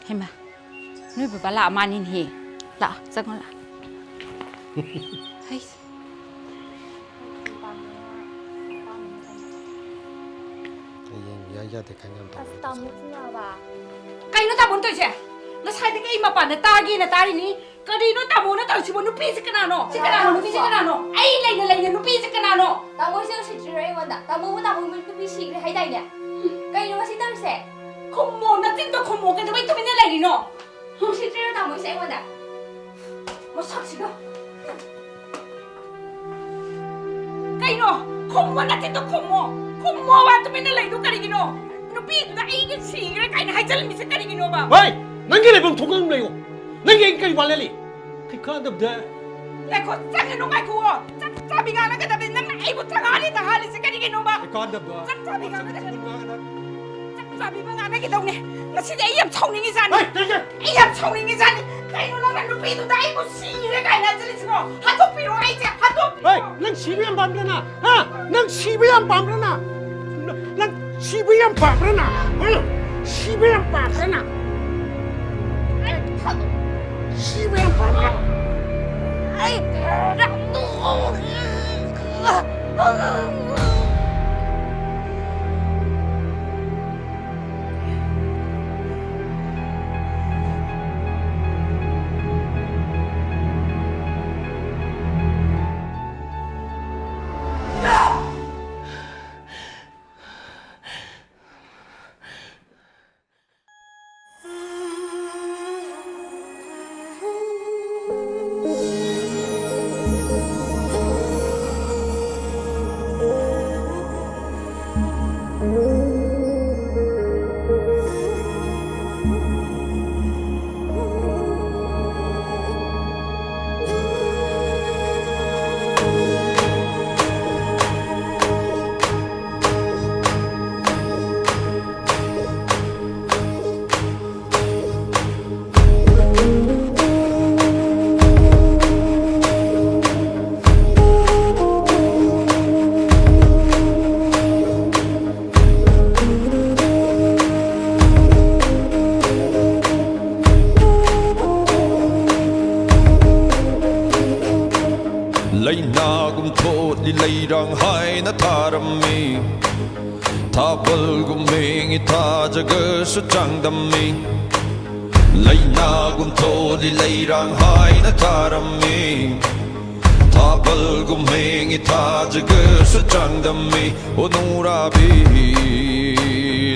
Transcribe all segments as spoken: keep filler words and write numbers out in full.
ꯍꯩꯃꯥ, ꯅꯣꯏ ꯕꯕꯥ ꯂꯥꯛꯑ ꯃꯥꯅꯤꯅꯦꯍꯦ꯫ ꯂꯥꯛꯑꯣ, ꯆꯪꯉꯣ, ꯂꯥꯛꯑꯣ꯫ ꯍꯩ꯫ ꯍꯌꯦꯡ ꯌꯥꯏ ꯌꯥꯗꯦ ꯈꯟ ꯌꯥꯝ ꯇꯧꯕ ꯑꯁ, ꯇꯥꯃꯣ ꯁꯤꯟꯅꯕ꯫ ꯀꯩꯅꯣ ꯇꯥꯃꯣꯅ ꯇꯧꯔꯤꯁꯦ? ꯉꯁꯥꯏꯗꯒꯤ ꯑꯩ ꯃꯄꯥꯟꯗ ꯇꯥꯒꯦꯅ ꯇꯥꯔꯤꯅꯤ꯫ ꯀꯔꯤꯅꯣ ꯇꯥꯃꯣꯅ ꯇꯧꯔꯤꯁꯤꯕꯣ? ꯅꯨꯄꯤꯁꯦ ꯀꯅꯥꯅꯣ? ꯁꯤ ꯀꯅꯥꯅꯣ? ꯅꯨꯄꯤꯁꯦ ꯀꯅꯥꯅꯣ? ꯑꯩ ꯂꯩꯅ ꯂꯩꯅ ꯅꯨꯄꯤꯁꯦ ꯀꯅꯥꯅꯣ? ꯇꯥꯃꯣꯁꯦ ꯎꯁꯤꯠꯇ꯭ꯔꯤꯔꯣ ꯑꯩꯉꯣꯟꯗ? ꯇꯥꯃꯣꯕꯨ ꯇꯥꯃꯣ ꯅꯨꯄꯤ ꯁꯤꯈ꯭ꯔꯦ ꯍꯥꯏꯗꯥꯏꯅꯦ? ꯀꯩꯅꯣ ꯉꯁꯤ ꯇꯧꯔꯤꯁꯦ? ꯈꯨꯝꯃꯣ, ꯅꯆꯤꯟꯗꯣ ꯈꯨꯝꯃꯣ꯫ ꯀꯩꯗꯧꯕꯩ ꯇꯨꯃꯤꯟꯅ ꯂꯩꯔꯤꯅꯣ? ꯎꯁꯤꯠꯇ꯭ꯔꯤꯔꯣ ꯇꯥꯃꯣꯁꯦ ꯑꯩꯉꯣꯟꯗ? ꯃꯁꯛꯁꯤꯒ꯫ ꯀꯩꯅꯣ? ꯈꯨꯝꯃꯣ, ꯅꯆꯤꯟꯗꯣ ꯈꯨꯝꯃꯣ꯫ ꯈꯨꯝꯃꯣꯕ, ꯇꯨꯃꯤꯟꯅ ꯂꯩꯗꯣ ꯀꯔꯤꯒꯤꯅꯣ? ꯅꯨꯄꯤꯗꯨꯗ ꯑꯩꯒꯤ ꯁꯤꯈ꯭ꯔꯦ ꯀꯥꯏꯅ ꯍꯥꯏꯖꯜꯂꯝꯃꯤꯁꯦ ꯀꯔꯤꯒꯤꯅꯣꯕ? ꯍꯣꯏ! ꯅꯪꯒꯤ ꯂꯩꯐꯝ ꯊꯣꯛꯄ ꯑꯗꯨꯝ ꯂꯩꯌꯣ꯫ ꯅꯪꯒꯤ ꯑꯩ ꯀꯔꯤ ꯋꯥ ꯂꯩ? ꯀꯩ ꯀꯥꯟꯗꯕꯗ꯫ ꯉꯥꯏꯈꯣ, ꯆꯪꯉꯅꯨ, ꯉꯥꯏꯈꯨꯑꯣ꯫ ꯆꯞ ꯆꯥꯕꯤ ꯉꯥꯡꯅꯒꯗꯕꯅꯤ꯫ ꯅꯪꯅ ꯑꯩꯕꯨ ꯆꯪꯍꯜꯂꯤ ꯇꯥꯍꯜꯂꯤꯁꯦ ꯀꯔꯤꯒꯤꯅꯣꯕ? ꯀꯩ ꯀꯥꯟꯗꯕ? ꯆꯞ ꯆꯥꯕꯤ ꯉꯥꯡꯅꯒꯗꯕꯅꯤ꯫ ꯆꯞ ꯆꯥꯕꯤ ꯉꯥꯡꯅꯒꯗꯧꯅꯦ꯫ ꯉꯁꯤꯗꯤ ꯑꯩ ꯌꯥꯝ ꯁꯥꯎꯅꯤꯡꯉꯤꯖꯥꯠꯅꯤ꯫ ꯍꯩ, ꯀꯩꯒꯤ? ꯑꯩ ꯌꯥꯝ ꯁꯥꯎꯅꯤꯡꯉꯤꯖꯥꯠꯅꯤ꯫ ꯀꯩꯅꯣ ꯅꯪꯅ ꯅꯨꯄꯤꯗꯨꯗ ꯑꯩꯕꯨ ꯁꯤꯔꯦ ꯀꯥꯏꯅ ꯍꯥꯏꯖꯜꯂꯤꯁꯤꯕꯣ? ꯍꯥꯠꯇꯣꯛꯄꯤꯔꯣ ꯑꯩꯁꯦ, ꯍꯥꯠꯇꯣꯛꯄꯤꯔꯣ꯫ ꯍꯩ, ꯅꯪ ꯁꯤꯕ ꯌꯥꯝ ꯄꯥꯝꯕ꯭ꯔꯅ? ꯍꯥ? ꯅꯪ ꯁꯤꯕ ꯌꯥꯝ ꯄꯥꯝꯕ꯭ꯔꯅ? ꯅꯪ ꯁꯤꯕ ꯌꯥꯝ ꯄꯥꯝꯕ꯭ꯔꯅ? ꯍꯥ? ꯁꯤꯕ ꯌꯥꯝ ꯄꯥꯝꯕ꯭ꯔꯅ? ꯁꯤꯕ ꯌꯥꯝ ꯄꯥꯝꯕ꯭ꯔꯥ? ꯑꯩ ꯂꯥꯏꯅꯥꯒꯨꯝ ꯊꯣꯠꯂꯤ ꯂꯩꯔꯥꯡ ꯍꯥꯏꯅ ꯊꯥꯔꯝꯃꯤ꯫ ꯊꯥꯕꯜꯒꯨꯝ ꯃꯦꯡꯉꯤ ꯊꯥꯖꯒꯁꯨ ꯆꯥꯡꯗꯝꯃꯤ꯫ ꯂꯥꯏꯅꯥꯒꯨꯝ ꯊꯣꯠꯂꯤ ꯂꯩꯔꯥꯡ ꯍꯥꯏꯅ ꯊꯥꯔꯝꯃꯤ꯫ ꯊꯥꯕꯜꯒꯨꯝ ꯃꯦꯡꯉꯤ ꯊꯥꯖꯒꯁꯨ ꯆꯥꯡꯗꯝꯃꯤ꯫ ꯑꯣ ꯅꯨꯔꯥꯕꯤ,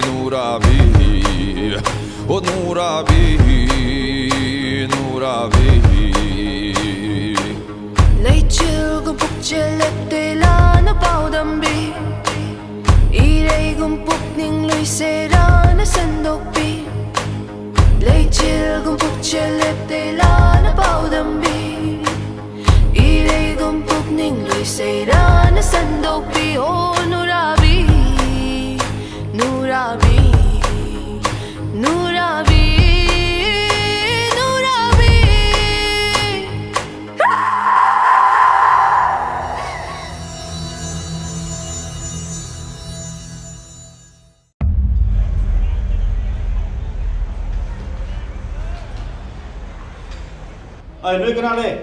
ꯅꯨꯔꯥꯕꯤ, ꯑꯣ ꯅꯨꯔꯥꯕꯤ, ꯅꯨꯔꯥꯕꯤ꯫ ꯂꯩꯆꯤꯜꯒꯨꯝ ꯄꯨꯛꯆꯦꯜ ꯂꯦꯞꯇꯦ ꯂꯥꯟꯅ ꯄꯥꯎꯗꯝꯕꯤ꯫ ꯏꯔꯩꯒꯨꯝ ꯄꯨꯛꯅꯤꯡ ꯂꯣꯏꯁꯦꯔꯥꯅ ꯁꯟꯗꯣꯛꯄꯤ꯫ ꯂꯩꯆꯤꯜꯒꯨꯝ ꯄꯨꯛꯆꯦꯜ ꯂꯦꯞꯇꯦ ꯂꯥꯟꯅ ꯄꯥꯎꯗꯝꯕꯤ꯫ ꯏꯔꯩꯒꯨꯝ ꯄꯨꯛꯅꯤꯡ ꯂꯣꯏꯁꯦꯔꯥꯅ ꯁꯟꯗꯣꯛꯄꯤ꯫ ꯑꯣ ꯅꯨꯔꯥꯕꯤ, ꯅꯨꯔꯥꯕꯤ, ꯅꯨꯔꯥꯕꯤ, ꯅꯨꯔꯥꯕꯤ꯫ ꯑꯩ ꯅꯣꯏ ꯀꯅꯥ ꯂꯩ?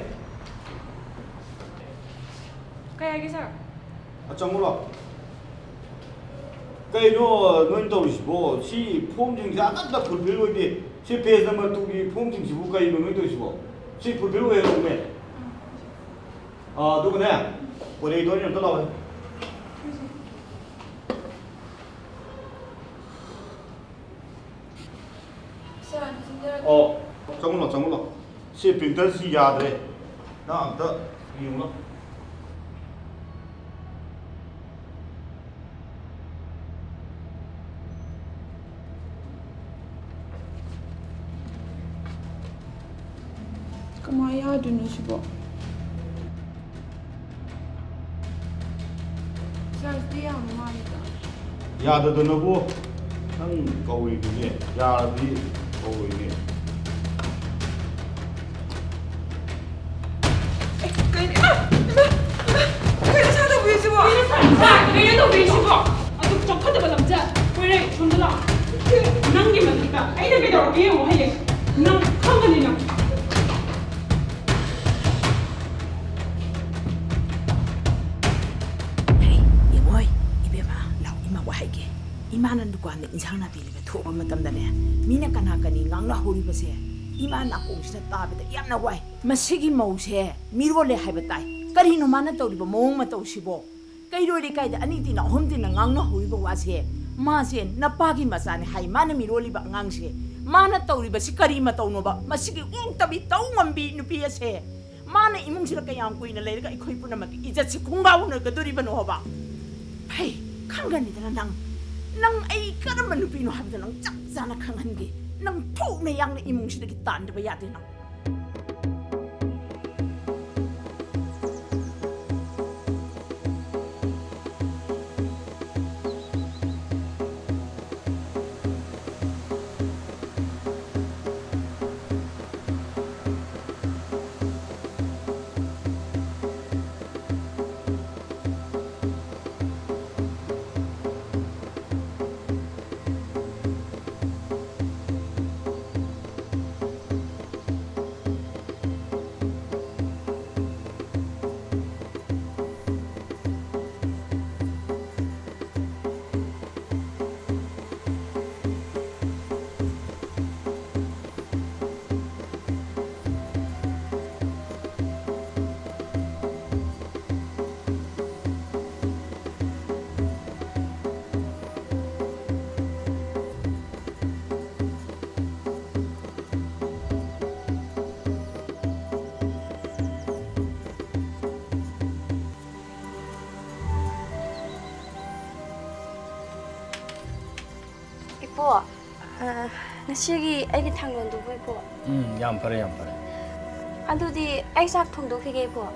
ꯀꯩ ꯍꯥꯏꯒꯦ, ꯁꯥꯔ? ꯑ, ꯆꯪꯉꯨ ꯂꯥꯎ꯫ ꯀꯩꯅꯣ ꯅꯣꯏꯅ ꯇꯧꯔꯤꯁꯤꯕꯣ? ꯁꯤ ꯐꯣꯝꯁꯤꯡꯁꯦ ꯑꯃꯠꯇ ꯐꯨꯜꯐꯤꯜ ꯑꯣꯏꯗꯦ꯫ ꯁꯤ ꯄꯦꯖ ꯅꯝꯕꯔ ꯇꯨꯒꯤ ꯐꯣꯝꯁꯤꯡꯁꯤꯕꯨ ꯀꯩꯅꯣ ꯅꯣꯏ ꯇꯧꯔꯤꯁꯤꯕꯣ? ꯁꯤ ꯐꯨꯜꯐꯤꯜ ꯑꯣꯏꯍꯜꯂꯧꯅꯦ꯫ ꯑꯥ, ꯑꯗꯨꯒꯅꯦ, ꯀꯣꯔꯤꯗꯣꯔ ꯑꯝꯇ ꯂꯥꯛꯑꯣ꯫ ꯁꯥꯔ, ꯑꯝꯇ ꯆꯪꯖꯔꯛꯀꯦ꯫ ꯑꯣ, ꯆꯪꯉꯨ ꯂꯥꯎ, ꯆꯪꯉꯨ ꯂꯥꯎ꯫ ꯁꯤ ꯄ꯭ꯔꯤꯟꯇꯔꯁꯤ ꯌꯥꯗ꯭ꯔꯦ꯫ ꯅꯪ ꯑꯝꯇ ꯌꯦꯡꯉꯨ ꯂꯥꯎ꯫ ꯀꯃꯥꯏ ꯌꯥꯗꯣꯏꯅꯣ ꯁꯤꯕꯣ? ꯆꯥꯔꯖꯇꯤ ꯌꯥꯝ ꯃꯥꯜꯂꯤꯗ꯫ ꯌꯥꯗꯗꯅꯕꯨ ꯅꯪ ꯀꯧꯔꯤꯗꯨꯅꯦ, ꯌꯥꯔꯗꯤ ꯀꯧꯔꯣꯏꯅꯦ꯫ ꯑꯦ, ꯀꯩꯅꯣ? ꯏꯃꯥ! ꯏꯃꯥ! ꯏꯃꯥ! ꯀꯩꯅꯣ ꯁꯥꯔ ꯇꯧꯕꯤꯔꯤꯁꯤꯕꯣ? ꯀꯩꯅꯣ ꯁꯥꯔ, ꯁꯥꯔ, ꯀꯩꯅꯣ ꯇꯧꯕꯤꯔꯤꯁꯤꯕꯣ? ꯑꯗꯨꯛ ꯆꯥꯎꯈꯠꯇꯕ ꯂꯝꯁꯤꯗ ꯀꯣꯏꯔꯛꯏ, ꯁꯣꯝꯗ ꯂꯥꯛꯑꯣ꯫ ꯅꯪꯒꯤ ꯃꯊꯛꯇ ꯑꯩꯅ ꯀꯩꯗꯧꯔꯒꯦ ꯌꯦꯡꯉꯣ ꯍꯌꯦꯡ꯫ ꯅꯪ ꯈꯪꯒꯅꯤ ꯅꯪ꯫ ꯃꯄꯥꯟꯗ ꯏꯟꯁꯥꯡ ꯅꯥꯄꯤ ꯂꯩꯕ ꯊꯣꯛꯄ ꯃꯇꯝꯗꯅꯦ, ꯃꯤꯅ ꯀꯅꯥ ꯀꯅꯤ ꯉꯥꯡꯅꯍꯧꯔꯤꯕꯁꯦ ꯏꯃꯥ ꯅꯥꯀꯣꯡꯁꯤꯗ ꯇꯥꯕꯗ ꯌꯥꯝꯅ ꯋꯥꯏ꯫ ꯃꯁꯤꯒꯤ ꯃꯧꯁꯦ ꯃꯤꯔꯣꯜꯂꯦ ꯍꯥꯏꯕ ꯇꯥꯏ꯫ ꯀꯔꯤꯅꯣ ꯃꯥꯅ ꯇꯧꯔꯤꯕ ꯃꯑꯣꯡ ꯃꯇꯧꯁꯤꯕꯣ? ꯀꯩꯔꯣꯏ ꯂꯩꯀꯥꯏꯗ ꯑꯅꯤ ꯇꯤꯟꯅ ꯑꯍꯨꯝ ꯇꯤꯟꯅ ꯉꯥꯡꯅꯍꯧꯔꯤꯕ ꯋꯥꯁꯦ, ꯃꯥꯁꯦ ꯅꯄꯥꯒꯤ ꯃꯆꯥꯅꯦ ꯍꯥꯏ, ꯃꯥꯅ ꯃꯤꯔꯣꯜꯂꯤꯕ ꯑꯉꯥꯡꯁꯦ, ꯃꯥꯅ ꯇꯧꯔꯤꯕꯁꯤ ꯀꯔꯤ ꯃꯇꯧꯅꯣꯕ? ꯃꯁꯤꯒꯤ ꯎꯛꯇꯕꯤ ꯇꯧ ꯉꯝꯕꯤ ꯅꯨꯄꯤ ꯑꯁꯦ, ꯃꯥꯅ ꯏꯃꯨꯡꯁꯤꯗ ꯀꯌꯥꯝ ꯀꯨꯏꯅ ꯂꯩꯔꯒ ꯑꯩꯈꯣꯏ ꯄꯨꯝꯅꯃꯛꯀꯤ ꯏꯖꯠꯁꯤ ꯈꯣꯡꯒꯥꯎꯅꯒꯗꯣꯔꯤꯕꯅꯣ ꯍꯥꯏꯕ? ꯍꯩ, ꯈꯪꯒꯅꯤꯗꯅ ꯅꯪ, ꯅꯪ ꯑꯩ ꯀꯔꯝꯕ ꯅꯨꯄꯤꯅꯣ ꯍꯥꯏꯕꯗꯣ ꯅꯪ ꯆꯞ ꯆꯥꯅ ꯈꯪꯍꯟꯒꯦ꯫ ꯅꯪ ꯊꯨꯅ ꯌꯥꯡꯅ ꯏꯃꯨꯡꯁꯤꯗꯒꯤ ꯇꯥꯟꯗꯕ ꯌꯥꯗꯦ ꯅꯪ꯫ ꯏꯄꯨ, ꯑ, ꯉꯁꯤꯒꯤ ꯑꯩꯒꯤ ꯊꯥꯡꯒꯣꯟꯗꯨꯕꯨ, ꯏꯄꯨ? ꯎꯝ, ꯌꯥꯝ ꯐꯔꯦ, ꯌꯥꯝ ꯐꯔꯦ꯫ ꯑꯗꯨꯗꯤ ꯑꯩ ꯆꯥꯛ ꯊꯣꯡꯗꯣꯛꯈꯤꯒꯦ, ꯏꯄꯨ꯫ ꯎꯝ,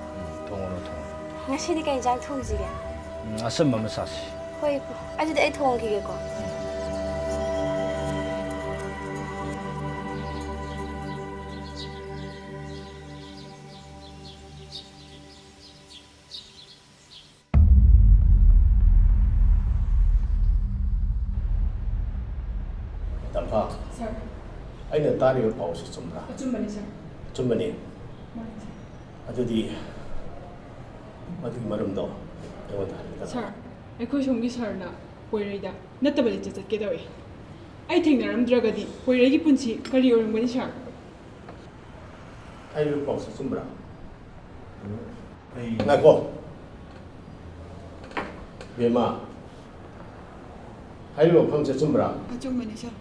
ꯊꯣꯡꯉꯨꯔꯣ, ꯊꯣꯡꯉꯨꯔꯣ꯫ ꯉꯁꯤꯗꯤ ꯀꯩ ꯏꯟꯖꯥꯡ ꯊꯣꯡꯁꯤꯒꯦ? ꯎꯝ, ꯑꯆꯝꯕ ꯑꯃ ꯆꯥꯁꯤ꯫ ꯍꯣꯏ, ꯏꯄꯨ꯫ ꯑꯗꯨꯗꯤ ꯑꯩ ꯊꯣꯡꯈꯤꯒꯦꯀꯣ꯫ ꯇꯝꯐꯥ, ꯁꯥꯔ꯫ ꯑꯩꯅ ꯇꯥꯔꯤꯕ ꯄꯥꯎꯁꯤ ꯆꯨꯝꯕ꯭ꯔꯥ? ꯑꯆꯨꯝꯕꯅꯤ, ꯁꯥꯔ꯫ ꯑꯆꯨꯝꯕꯅꯤ? ꯃꯥꯅꯤ, ꯁꯥꯔ꯫ ꯑꯗꯨꯗꯤ ꯃꯗꯨꯒꯤ ꯃꯔꯝꯗꯣ ꯑꯩꯉꯣꯟꯗ ꯍꯥꯏꯕꯤꯒꯗ꯭ꯔꯥ? ꯁꯥꯔ, ꯑꯩꯈꯣꯏ ꯁꯣꯝꯒꯤ ꯁꯥꯔꯅ ꯄꯣꯏꯔꯩꯗ ꯅꯠꯇꯕ ꯂꯤꯆꯠ ꯆꯠꯀꯦ ꯇꯧꯏ꯫ ꯑꯩ ꯊꯦꯡꯅꯔꯝꯗ꯭ꯔꯒꯗꯤ ꯄꯣꯏꯔꯩꯒꯤ ꯄꯨꯟꯁꯤ ꯀꯔꯤ ꯑꯣꯏꯔꯝꯒꯅꯤ, ꯁꯥꯔ? ꯍꯥꯏꯔꯤꯕ ꯄꯥꯎꯁꯤ ꯑꯆꯨꯝꯕ꯭ꯔꯥ? ꯑꯩ ꯉꯥꯏꯈꯣ꯫ ꯕꯦꯝꯃ, ꯍꯥꯏꯔꯤꯕ ꯋꯥꯐꯝꯁꯦ ꯑꯆꯨꯝꯕ꯭ꯔꯥ? ꯑꯆꯨꯝꯕꯅꯤ, ꯁꯥꯔ꯫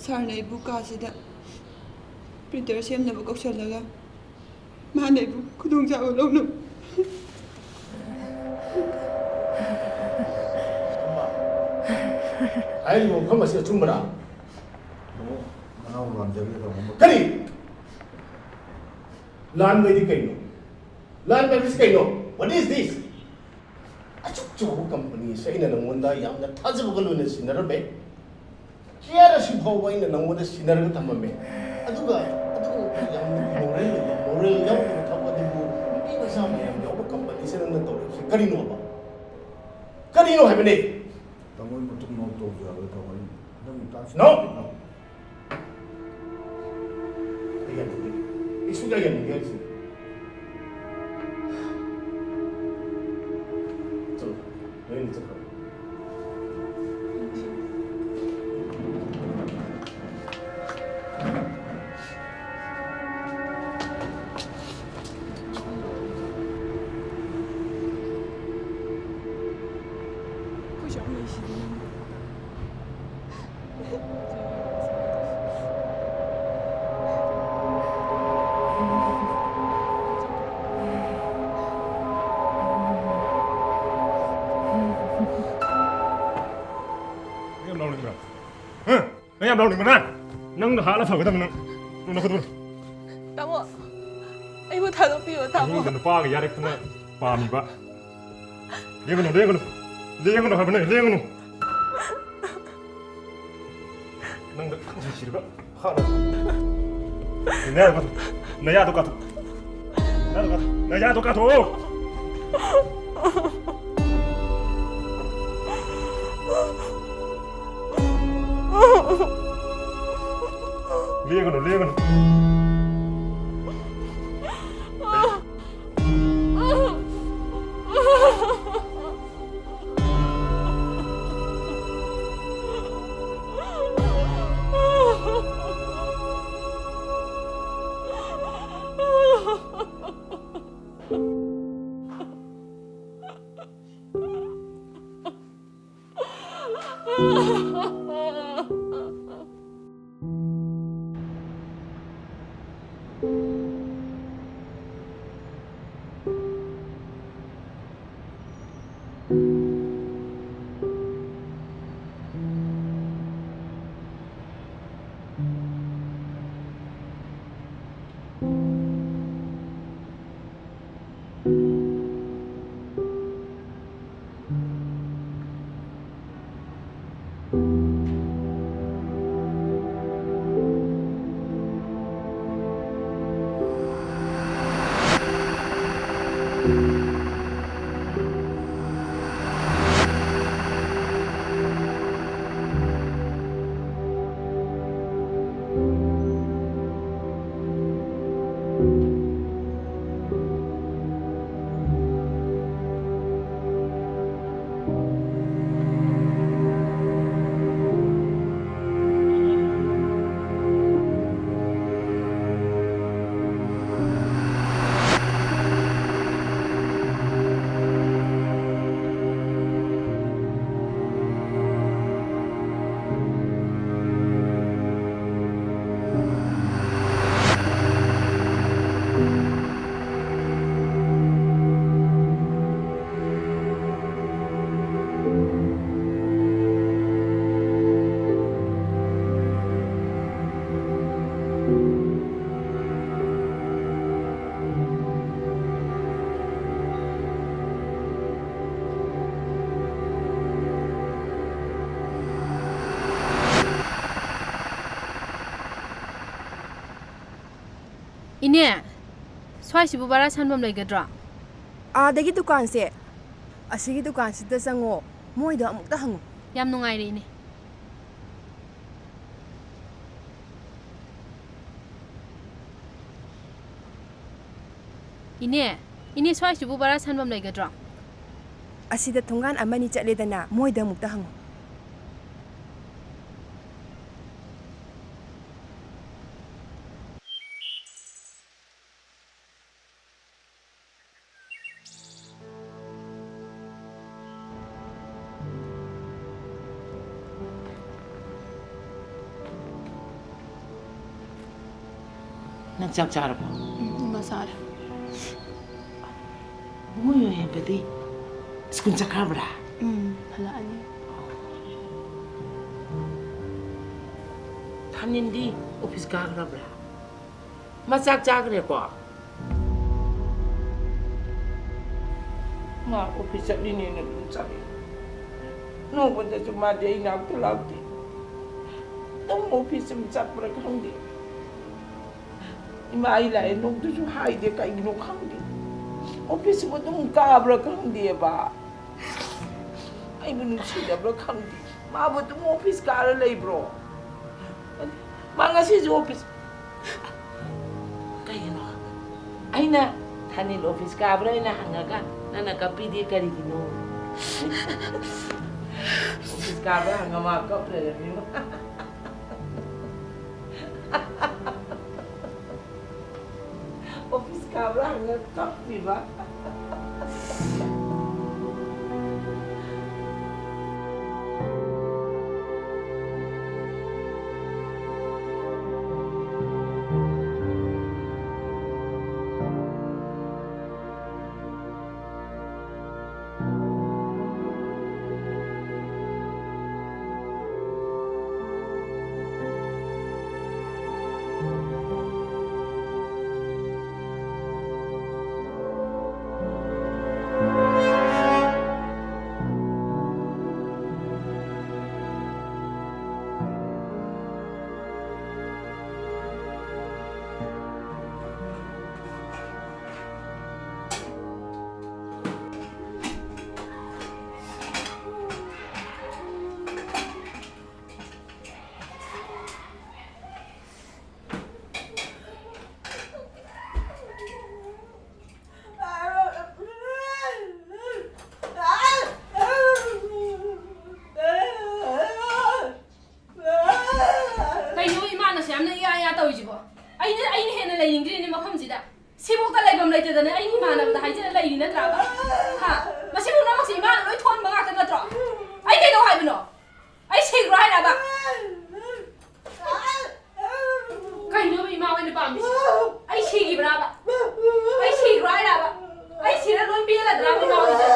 ꯁꯥꯔꯅ ꯑꯩꯕꯨ ꯀꯥꯁꯤꯗ ꯄ꯭ꯔꯤꯟꯇꯔ ꯁꯦꯝꯅꯕ ꯀꯧꯁꯜꯂꯒ ꯃꯥꯅ ꯑꯩꯕꯨ ꯈꯨꯗꯣꯡꯆꯥꯕ ꯂꯧꯅꯕ ꯍꯥꯏꯔꯤꯕ ꯋꯥꯐꯝ ꯑꯁꯤ ꯑꯆꯨꯝꯕꯔꯥ? ꯃꯅꯥꯎ ꯂꯥꯟꯖꯒꯦ ꯇꯧꯕ ꯀꯔꯤ? ꯂꯥꯟꯕ ꯍꯥꯏꯗꯤ ꯀꯩꯅꯣ? ꯂꯥꯟꯕ ꯍꯥꯏꯕꯁꯤ ꯀꯩꯅꯣ? What is this? ꯑꯁꯨꯛ ꯆꯥꯎꯕ ꯀꯝꯄꯅꯤ ꯑꯁꯤ ꯑꯩꯅ ꯅꯪꯉꯣꯟꯗ ꯌꯥꯝꯅ ꯊꯥꯖꯕꯒ ꯂꯣꯏꯅ ꯁꯤꯟꯅꯔꯝꯃꯦ꯫ ꯆꯤꯌꯔ ꯑꯁꯤ ꯐꯥꯎꯕ ꯑꯩꯅ ꯅꯪꯉꯣꯟꯗ ꯁꯤꯟꯅꯔꯒ ꯊꯝꯃꯝꯃꯦ꯫ ꯑꯗꯨꯒ ꯑꯗꯨꯒꯨꯝꯕ ꯌꯥꯝꯅ ꯏꯃꯣꯔꯦꯜ ꯑꯣꯏꯕ, ꯃꯣꯔꯦꯜ ꯌꯥꯎꯗꯕ ꯊꯕꯛ ꯑꯗꯨꯕꯨ ꯅꯨꯄꯤ ꯃꯆꯥ ꯃꯌꯥꯝ ꯌꯥꯎꯕ ꯀꯝꯄꯅꯤꯁꯤꯗ ꯅꯪꯅ ꯇꯧꯔꯤꯕꯁꯤ ꯀꯔꯤꯅꯣꯕ? ꯀꯔꯤꯅꯣ ꯍꯥꯏꯕꯅꯦ? ꯇꯥꯃꯣ, ꯑꯩ ꯃꯇꯨꯡ ꯃꯅꯥꯎ ꯇꯧꯖꯔꯔꯣꯏ ꯇꯥꯃꯣ꯫ ꯑꯩ ꯍꯟꯗꯛ ꯃꯇꯥꯡꯁꯤ No! ꯑꯩ ꯌꯥꯅꯤꯡꯗꯦ꯫ ꯑꯩ ꯁꯨꯡꯌꯥ ꯌꯥꯅꯤꯡꯗꯦ ꯍꯥꯏꯁꯤꯅꯤ꯫ ꯆꯠꯂꯣ꯫ ꯅꯣꯏ ꯑꯅꯤ ꯆꯠꯈ꯭ꯔꯣ꯫ ꯑꯩꯈꯣꯏꯁꯨ ꯌꯥꯝ ꯂꯩꯁꯤꯗꯤ ꯅꯪꯕꯨ꯫ ꯅꯪ ꯌꯥꯝ ꯂꯥꯎꯅꯤꯡꯕ꯭ꯔꯥ? ꯍꯥ? ꯅꯪ ꯌꯥꯝ ꯂꯥꯎꯅꯤꯡꯕ꯭ꯔꯥ? ꯅꯪꯅ ꯍꯥꯠꯂ ꯐꯒꯗꯕꯅꯤ ꯅꯪ꯫ ꯅꯪ ꯅꯈꯨꯠꯇꯨ꯫ ꯇꯥꯃꯣ, ꯑꯩꯕꯨ ꯊꯥꯗꯣꯛꯄꯤꯌꯣ, ꯇꯥꯃꯣ꯫ ꯑꯍꯤꯡꯗ ꯅꯨꯄꯥꯒ ꯌꯥꯔꯦꯛꯇꯅ ꯄꯥꯝꯃꯤꯕ꯫ ꯂꯦꯡꯒꯅꯨ, ꯂꯦꯡꯒꯅꯨ꯫ ꯂꯦꯡꯒꯅꯨ ꯍꯥꯏꯕꯅꯦ, ꯂꯦꯡꯒꯅꯨ꯫ ꯅꯪꯗ ꯅꯨꯡꯁꯤꯔꯒ ꯍꯥꯠꯂ꯫ ꯅꯌꯥꯗꯣ ꯀꯥꯊꯣꯛ꯫ ꯅꯌꯥꯗꯣ ꯀꯥꯊꯣꯛ꯫ ꯅꯌꯥꯗꯣ ꯀꯥꯊꯣꯛ꯫ ꯅꯌꯥꯗꯣ ꯀꯥꯊꯣꯛꯑꯣ꯫ ꯂꯦꯡꯒꯅꯨ, ꯂꯦꯡꯒꯅꯨ꯫ ꯏꯅꯦ, ꯁ꯭ꯋꯥꯏꯁꯤꯕꯨ ꯕꯔꯥ ꯁꯥꯟꯐꯝ ꯂꯩꯒꯗ꯭ꯔꯣ? ꯑꯥꯗꯒꯤ ꯗꯨꯀꯥꯟꯁꯦ, ꯑꯁꯤꯒꯤ ꯗꯨꯀꯥꯟꯁꯤꯗ ꯆꯪꯉꯣ, ꯃꯣꯏꯗ ꯑꯃꯨꯛꯇ ꯍꯪꯉꯨ꯫ ꯌꯥꯝ ꯅꯨꯡꯉꯥꯏꯔꯦ, ꯏꯅꯦ꯫ ꯏꯅꯦ, ꯏꯅꯦ, ꯁ꯭ꯋꯥꯏꯁꯤꯕꯨ ꯕꯔꯥ ꯁꯥꯟꯐꯝ ꯂꯩꯒꯗ꯭ꯔꯣ? ꯑꯁꯤꯗ ꯊꯣꯡꯒꯥꯟ ꯑꯃꯅꯤ ꯆꯠꯂꯦꯗꯅ, ꯃꯣꯏꯗ ꯑꯃꯨꯛꯇ ꯍꯪꯉꯨ꯫ ꯅꯪ ꯆꯥꯛ ꯆꯥꯔꯕꯣ? ꯎꯝ, ꯏꯃꯥ ꯆꯥꯔꯦ꯫ ꯃꯣꯏ ꯍꯦꯟꯕꯗꯤ ꯁ꯭ꯀꯨꯜ ꯆꯠꯈ꯭ꯔꯕ꯭ꯔꯥ? ꯎꯝ, ꯍꯜꯂꯛꯑꯅꯤ꯫ ꯊꯥꯅꯤꯟꯗꯤ ꯑꯣꯐꯤꯁ ꯀꯥꯈ꯭ꯔꯕ꯭ꯔꯥ? ꯃꯥ ꯆꯥꯛ ꯆꯥꯈ꯭ꯔꯦꯀꯣ? ꯃꯥ ꯑꯣꯐꯤꯁ ꯆꯠꯂꯤꯅꯦꯅ ꯑꯗꯨꯝ ꯆꯠꯂꯤ꯫ ꯅꯣꯡꯃꯇꯁꯨ ꯃꯥꯗꯤ ꯑꯩ ꯅꯥꯛꯇ ꯂꯥꯛꯇꯦ꯫ ꯑꯗꯨꯝ ꯑꯣꯐꯤꯁ ꯑꯗꯨꯝ ꯆꯠꯄ꯭ꯔꯥ ꯈꯪꯗꯦ꯫ ꯏꯃꯥ ꯑꯩ ꯂꯥꯛꯑꯦ ꯅꯣꯡꯇꯁꯨ ꯍꯥꯏꯗꯦ, ꯀꯩꯒꯤꯅꯣ ꯈꯪꯗꯦ꯫ ꯑꯣꯐꯤꯁꯁꯤꯕꯨ ꯑꯗꯨꯝ ꯀꯥꯕ꯭ꯔꯥ ꯈꯪꯗꯦꯕ꯫ ꯑꯩꯕꯨ ꯅꯨꯡꯁꯤꯗꯕ꯭ꯔꯥ ꯈꯪꯗꯦ꯫ ꯃꯥꯕꯨ ꯑꯗꯨꯝ ꯑꯣꯐꯤꯁ ꯀꯥꯔ ꯂꯩꯕ꯭ꯔꯣ? ꯃꯥ ꯉꯁꯤꯁꯨ ꯑꯣꯐꯤꯁ ꯀꯩꯒꯤꯅꯣ? ꯑꯩꯅ ꯊꯥꯅꯤꯜ ꯑꯣꯐꯤꯁ ꯀꯥꯕ꯭ꯔꯥ ꯍꯥꯏꯅ ꯍꯪꯉꯒ ꯅꯪꯅ ꯀꯞꯄꯤꯗꯤ ꯀꯔꯤꯒꯤꯅꯣ? ꯑꯣꯐꯤꯁ ꯀꯥꯕ꯭ꯔꯥ ꯍꯪꯉ ꯃꯥ ꯀꯞ ꯂꯩꯔꯝꯃꯤꯕ꯫ ꯑꯣꯐꯤꯁ ꯀꯥꯕ꯭ꯔꯥ ꯍꯪꯉ ꯀꯞꯄꯤꯕ꯫ ꯀꯩꯅꯣ ꯏꯃꯥꯅꯁꯨ ꯌꯥꯝꯅ ꯏꯌꯥ ꯏꯌꯥ ꯇꯧꯔꯤꯁꯤꯕꯣ? ꯑꯩꯅ, ꯑꯩꯅ ꯍꯦꯟꯅ ꯂꯩꯅꯤꯡꯗ꯭ꯔꯤꯅꯦ ꯃꯐꯝꯁꯤꯗ꯫ ꯁꯤꯐꯥꯎꯗ ꯂꯩꯐꯝ ꯂꯩꯇꯗꯅ ꯑꯩꯅ ꯏꯃꯥꯟꯅꯕꯗ ꯍꯥꯏꯖꯔ ꯂꯩꯔꯤ ꯅꯠꯇ꯭ꯔꯥꯕ? ꯍꯥ? ꯃꯁꯤ ꯄꯨꯝꯅꯃꯛꯁꯦ ꯏꯃꯥꯅ ꯂꯣꯏ ꯊꯣꯛꯍꯟꯕ ꯉꯥꯛꯇ ꯅꯠꯇ꯭ꯔꯣ? ꯑꯩ ꯀꯩꯗꯧ ꯍꯥꯏꯕꯅꯣ? ꯑꯩ ꯁꯤꯈ꯭ꯔꯣ ꯍꯥꯏꯔꯕ? ꯀꯩꯅꯣ ꯏꯃꯥ ꯍꯣꯏ ꯅꯪꯅ ꯄꯥꯝꯃꯤꯁꯦ? ꯑꯩ ꯁꯤꯈꯤꯕ꯭ꯔꯥꯕ? ꯑꯩ ꯁꯤꯈ꯭ꯔꯣ ꯍꯥꯏꯔꯕ? ꯑꯩ ꯁꯤꯔ ꯂꯣꯏ ꯄꯦꯜꯂꯗ꯭ꯔꯥꯕ ꯏꯃꯥ ꯍꯣꯏꯁꯦ?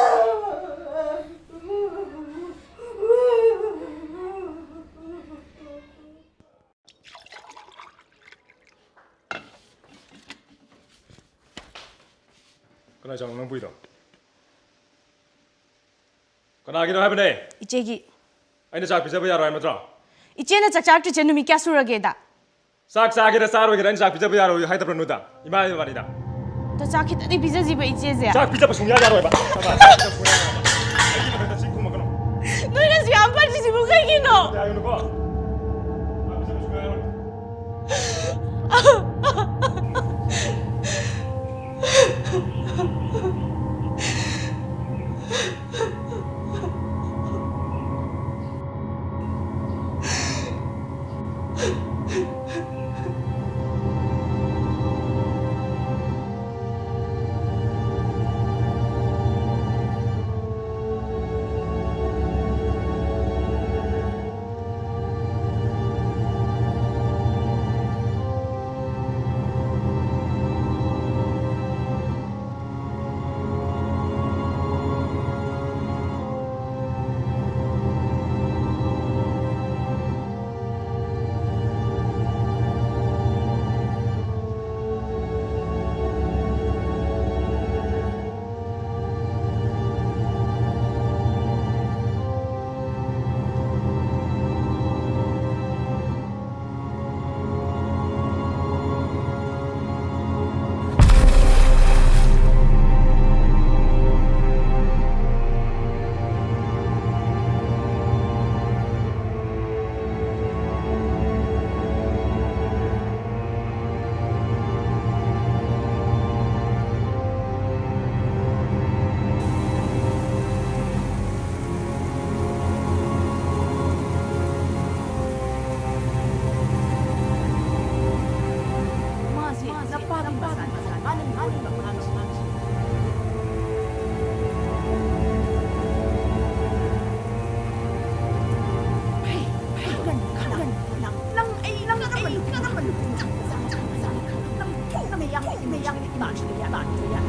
ꯀꯅꯥ ꯆꯥꯛꯅꯣ ꯅꯪ ꯄꯨꯏꯗꯣ? ꯀꯅꯥꯒꯤꯅꯣ ꯍꯥꯏꯕꯅꯦ? ꯏꯆꯦꯒꯤ꯫ ꯑꯩꯅ ꯆꯥꯛ ꯄꯤꯖꯕ ꯌꯥꯔꯣꯏ ꯍꯥꯏꯕ ꯅꯠꯇ꯭ꯔꯣ? ꯏꯆꯦꯅ ꯆꯥꯛ ꯆꯥꯔꯛꯇ꯭ꯔꯤꯁꯦ ꯅꯨꯃꯤꯠ ꯀꯌꯥ ꯁꯨꯔꯒꯦꯗ? ꯆꯥꯛ ꯆꯥꯒꯦꯔꯥ ꯆꯥꯔꯣꯏꯒꯦꯔꯥ ꯑꯩꯅ ꯆꯥꯛ ꯄꯤꯖꯕ ꯌꯥꯔꯣꯏ ꯍꯥꯏꯗꯕ꯭ꯔꯣ ꯅꯣꯏꯗ? ꯏꯃꯥ ꯏꯕꯥꯅꯤꯗ꯫ ꯑꯗꯣ ꯆꯥꯛ ꯈꯤꯇꯗꯤ ꯄꯤꯖꯁꯤꯕ ꯏꯆꯦꯁꯦ꯫ ꯆꯥꯛ ꯄꯤꯖꯕ ꯁꯨꯡꯌꯥ ꯌꯥꯔꯣꯏꯕ꯫ ꯆꯥꯛ ꯄꯤꯖꯕ ꯁꯨꯡꯌꯥ ꯌꯥꯔꯣꯏꯕ꯫ ꯑꯩꯒꯤ ꯃꯊꯛꯇ ꯆꯤꯟ ꯈꯨꯝꯃꯛꯀꯅꯨ꯫ ꯅꯣꯏꯅꯁꯨ ꯌꯥꯝ ꯄꯟꯕꯁꯤꯕꯨ ꯀꯩꯒꯤꯅꯣ? ꯌꯥꯒꯅꯨꯀꯣ꯫ ꯆꯥꯛ ꯄꯤꯖꯕ ꯁꯨꯡꯌꯥ ꯌꯥꯔꯣꯏ꯫ ꯃꯥꯁꯦ ꯅꯄꯥꯒꯤ ꯃꯆꯥꯅꯤ꯫ ꯃꯥꯅ ꯃꯤꯑꯣꯏꯕ ꯑꯉꯥꯡꯁꯤꯡ꯫ ꯍꯩ, ꯍꯩ, ꯈꯪꯒꯅꯤ, ꯈꯪꯒꯅꯤ꯫ ꯅꯪ, ꯅꯪ ꯑꯩ, ꯅꯪ ꯑꯩ ꯀꯔꯝꯕ ꯅꯨꯄꯤꯅꯣ? ꯆꯥꯛ, ꯆꯥꯛ, ꯆꯥꯛ, ꯆꯥꯛ꯫ 打去的呀，打去的呀。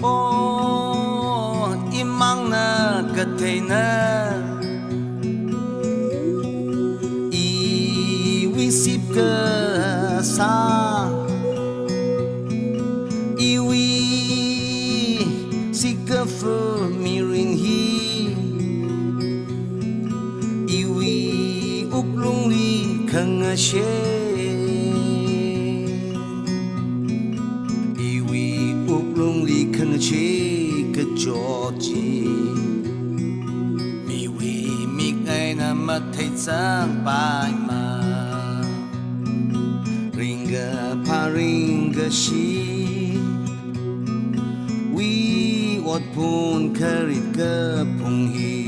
ꯑꯣ, ꯏꯃꯥꯡꯅ ꯀꯊꯩꯅ ꯏꯋꯤ ꯁꯤꯞꯀ ꯁꯥ, ꯏꯋꯤ ꯁꯤꯀꯐ ꯃꯤꯔꯤꯡ ꯍꯤ, ꯏꯋꯤ ꯎꯛꯂꯨꯡꯂꯤ ꯈꯪꯉꯁꯦ, ꯏꯋꯤ ꯎꯛꯂꯨꯡꯂꯤ ꯈꯪꯉꯁꯦ ꯀꯆꯣꯆꯤ, ꯃꯤꯋꯤ ꯃꯤꯛ ꯑꯩꯅ ꯃꯊꯩ ꯆꯪ ꯄꯥꯏꯃ, ꯔꯤꯡꯒ ꯐꯥꯔꯤꯡꯒ ꯁꯤ, ꯋꯤ ꯑꯣꯠ ꯄꯨꯟ ꯈꯔꯤꯠꯀ ꯐꯨꯡꯍꯤ,